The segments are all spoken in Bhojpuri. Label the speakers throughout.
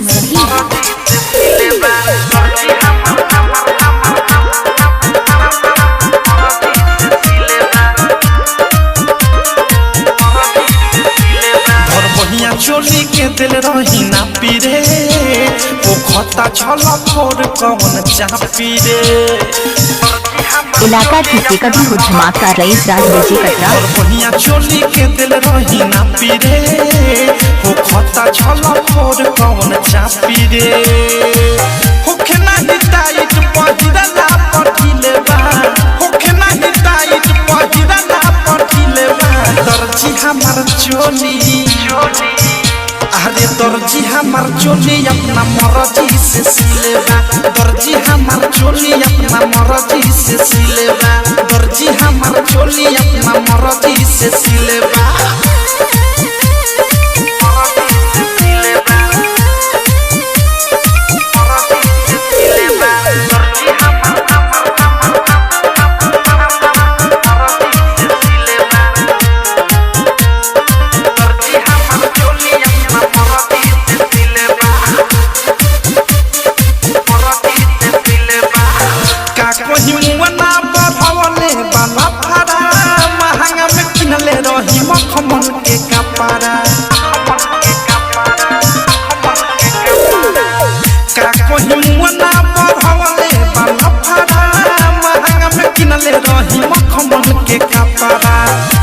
Speaker 1: Simrahi.
Speaker 2: घर बहिया चोली के दिल रही ना पीरे, पोखता छल फोर कौन चापी रे।
Speaker 3: इलाका किसी का भी हो धमाका रईस राज डीजे कटरा।
Speaker 2: घर बहिया चोली के दिल रही ना पीरे, पोखता छल फोर कौन चापी रे। होखे नाही टाइट पहिरला पठिले बा, होखे नाही टाइट पहिरला पठिले बा। दर्जी हमार चोली, अरे दर्जी हमार चोली अपना मर्जी से सिलेबा। दर्जी हमार चोली अपना मर्जी से सिलेबा। दर्जी हमार चोली अपना मर्जी से सिलेबा। का कहीं मुअना बढ़वले बाला फारा, महंगा में किनले रही मखमल के कपड़ा। का कहीं मुअना बढ़वले बाला फारा, महंगा में किनले रही मखमल के कपड़ा।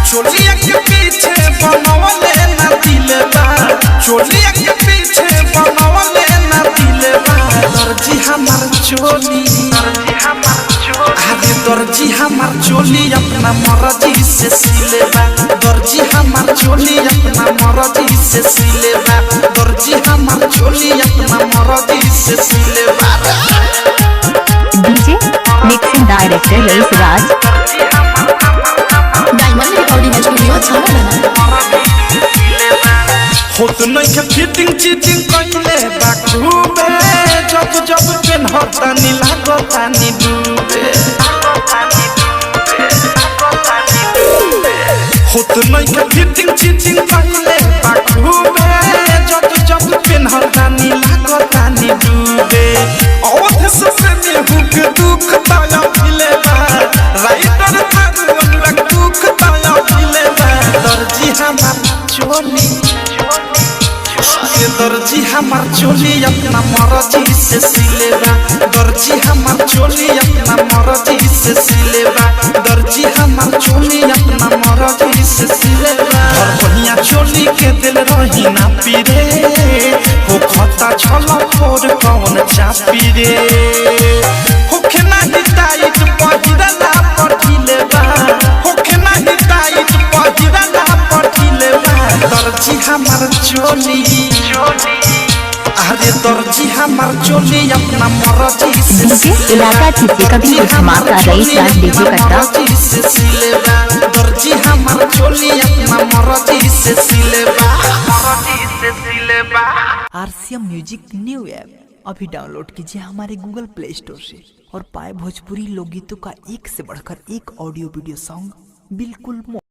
Speaker 2: चोलिया के पीछे बनवले ना दिलबा, चोलिया के पीछे बनवले ना दिलबा। दर्जी हमार चोली, अरे दर्जी हमार चोली अपना मर्जी से सिलेबा। दर्जी हमार चोली अपना मर्जी से सिलेबा। दर्जी हमार चोली अपना मर्जी से सिलेबा।
Speaker 3: DJ mixing director Rais Raj.
Speaker 1: Diamond recording studio छाना।
Speaker 2: होत नहीं के फिटिंग चीटिंग कइले बा खूबे, जब जब पेन्हता नी लागता नी डूबे। होत नहीं के फिटिंग चीटिंग कइले बा खूबे, जब जब पेन्हता नी लागता नी डूबे। औध से प्रेमी हुक दुख ताया मिले बा, राइटर थारू अनुराग दुख ताया मिले बा। दर्जी हमार चोली, अरे दर्जी हमार चोली अपना मर्जी से सिलेबा। दर्जी हमार चोली अपना मर्जी से सिलेबा। दर्जी हमार चोली अपना मर्जी से सिलेबा। घर बहिया चोली के दिल रही ना पीरे, हो खता छल फोर कौन चापी रे। होखे नाही टाइट पहिरला पठिले बा, होखे नाही टाइट पहिरला पठिले बा। दर्जी हमार चोली, अरे दर्जी हमार चोली अपना मर्जी से
Speaker 3: डीजे
Speaker 2: सिलेबा।
Speaker 3: इलाका किसी का भी हो धमाका रईस राज डीजे कटरा।
Speaker 2: मर्जी से सिलेबा। दर्जी हमार चोली अपना मर्जी से सिलेबा। मर्जी से सिलेबा।
Speaker 4: आरसीएम म्यूजिक न्यू ऐप अभी डाउनलोड कीजिए हमारे गूगल प्ले स्टोर से और पाए भोजपुरी लोकगीतों का एक से बढ़कर एक ऑडियो वीडियो सॉन्ग बिल्कुल मुफ्त।